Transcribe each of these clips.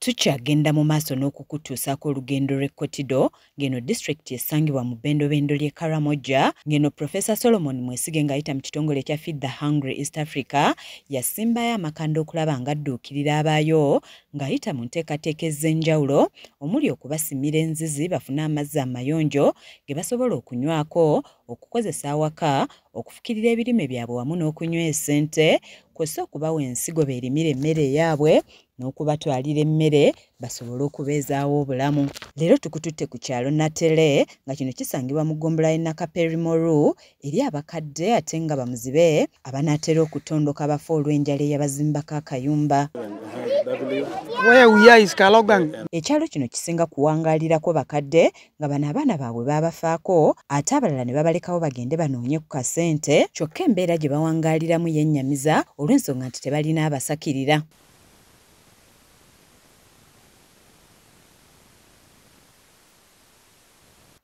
Tukyagenda mu maaso n'okukutuusaako olugendo lw'e Kotido, ng'eno disitulikiti esangibwa mu bbendobendo ly'e Karamoja, ng'eno Professor Solomon Mwesige ng'ayita mu kitongole ekya Feed the Hungry East Africa yasimbayo amakanda okulaba ng'adduukirira abaayo ng'ayita mu nteekateeka ez'enjawulo omuli okubasimira enzizi bafune amazzi amayonjo ge basobola okunywako, okukozesa awaka, okufukirira ebirime byabwe wamu n'okunywa esente, kw'ossa okubawa ensigo beerimire emmere eyaabwe n'okubatwalira emmere basobole okubeezaawo obulamu. Leero tukututte ku kyalo Natele nga kino kisangibwa mu ggombolola y'e Nakapelimoru eri abakadde ate nga bamuzibe abanaatera okutondoka bafe olw'enjala eyabazimbako akayumba. Where we are is Kalogang. Ekyalo kino kisinga kuwangaalirako bakadde nga bano abaana baabwe baabafaako ate abalala ne babalekawo bagende banoonye ku kasente, kyokka embeera gye bawangaaliramu yennyamiza olw'ensonga nti tebalina abasakirira.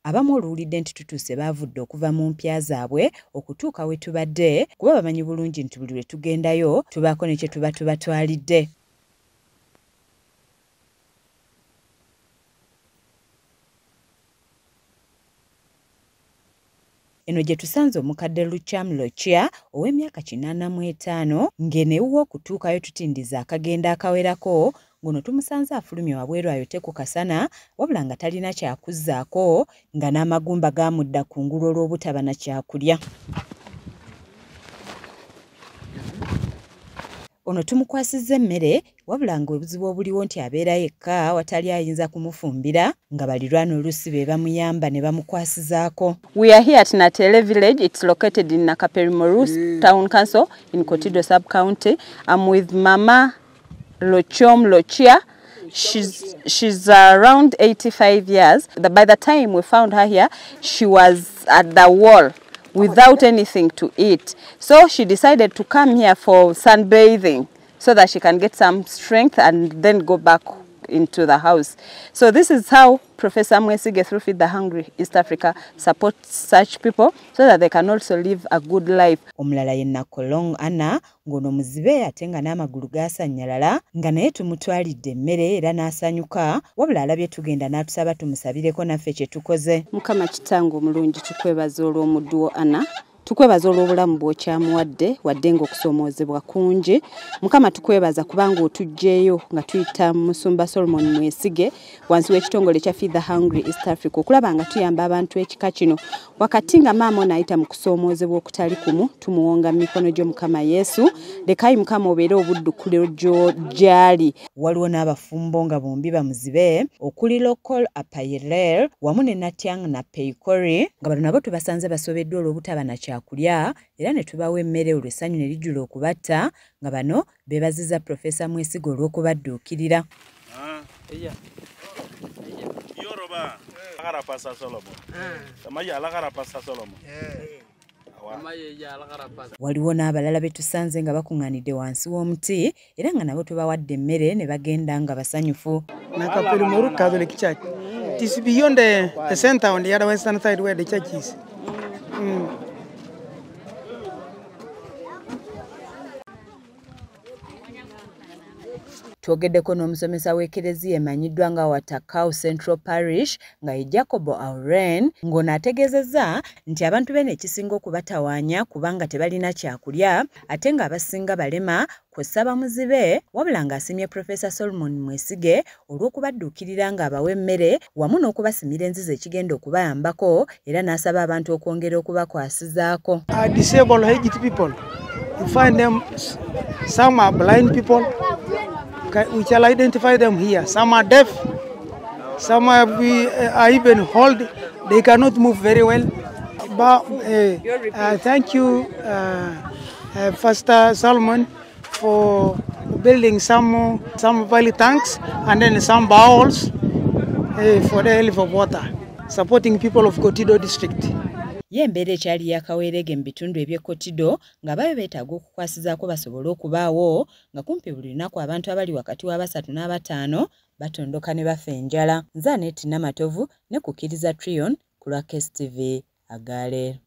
Abamu oluwulidde nti tutuuse baavudde okuva mu mpya zaabwe okutuuka we tubadde kuba bamanyi bulungi nti buli lwe tugendayo tubaako ne kye tuba tubatwalidde. Eno gye tusanze omukadde Lucham Lochia ow'emyaka 85 ng'eno ewuwe okutuukayo tutindiza akagendo akawerako, ng'ono tumusanze afulumye wabweru ayote ku kasana wabula nga talina kyakuzzaako nga n'amagumba gaamudda kungulu olw'obutaba na kyakulya. Ono tumukwasizza emmere wabula ng'obuzibu obuliwo nti abeera yekka watali ayinza kumufumbira nga balirwana oluusi be bamuyamba ne bamukwasizaako. We are here at Natele village. It's located in Nakapelimoru Town Council in Kotido sub-county. I'm with Mama Lochom Lochia. She's around 85 years. By the time we found her here, she was at the wall without anything to eat. So she decided to come here for sunbathing so that she can get some strength and then go back into the house. So this is how Professor Mwesige through Feed the Hungry East Africa supports such people so that they can also live a good life. Omulala ye Nakolong Anna ng'ono muzibe ate nga n'amagulu gaasannyalala nga naye tumutwalidde emmere era n'asanyuka, wabula alabye tugenda n'atusaba tumusabireko naffe kye tukoze. Mukama kitange omulungi, tukwebaza olw'omuddu wo Anna, tukwebaza olw'obulamu bw'okyamuwadde wadde ng'okusoomoozebwa kungi. Mukama tukwebaza kubanga otuggyeyo nga tuyita Musumba Solomon Mwesige wansi w'ekitongole kya Feed the Hungry East Africa okulaba nga tuyamba abantu ekika kino. Wakati nga maama ono ayita mu kusoomoozebwa okutali kumu, tumuwonga mu mikono gyo Mukama Yesu. Lekayi Mukama obeere obuddukuliro gy'ali. Waliwo n'abafumbo nga bombi bamuzibe okuli Lokol Apayerel wamu ne Natyang na Peikori nga bano nabo tubasanze basobeddwa olw'obutaba na kyakulya era ne tubawa emmere olw'essanyu ne lijjula okubatta nga bano beebaziza Professor Mwesige olw'okubadduukirira. Waliwo n'abalala be tusanze nga bakuŋŋaanidde wansi w'omuti era nga nabo tubawadde emmere ne bagenda nga basanyufu. Nakapelimoru Catholic Church. It is beyond the center on the other western side where the church is. Twogeddeko n'omusomesa w'ekereziya emanyiddwa nga Watakau Central Parish nga ye Jacobo Auren, ng'ono ategeezezza nti abantu b'eno ekisinga okubatawaanya kubanga tebalina kyakulya ate ng'abasinga balema kw'ossa bamuzibe, wabula ng'asiimye Professor Solomon Mwesige olw'okubadduukirira ng'abawa emmere wamu n'okubasimira enzizi ekigenda okubayambako era n'asaba abantu okwongera okubakwasizaako. Disabled aged people, you find them, some are blind people. We shall identify them here. Some are deaf, some are even old, they cannot move very well. But thank you, Pastor Solomon, for building some valley tanks and then some bowls for the help of water, supporting people of Kotido district. Ye embeera ekyali yakaweerege mu bitundu eby'e Kotido nga bayo beetaaga okukwasizaako basobole okubaawo nga kumpi buli lunaku abantu abali wakati wa 3 n'abataano batondoka ne bafa enjala. Nze Aneti Namatovu ne kukkiriza Trion ku lwa KSTV Agaleero.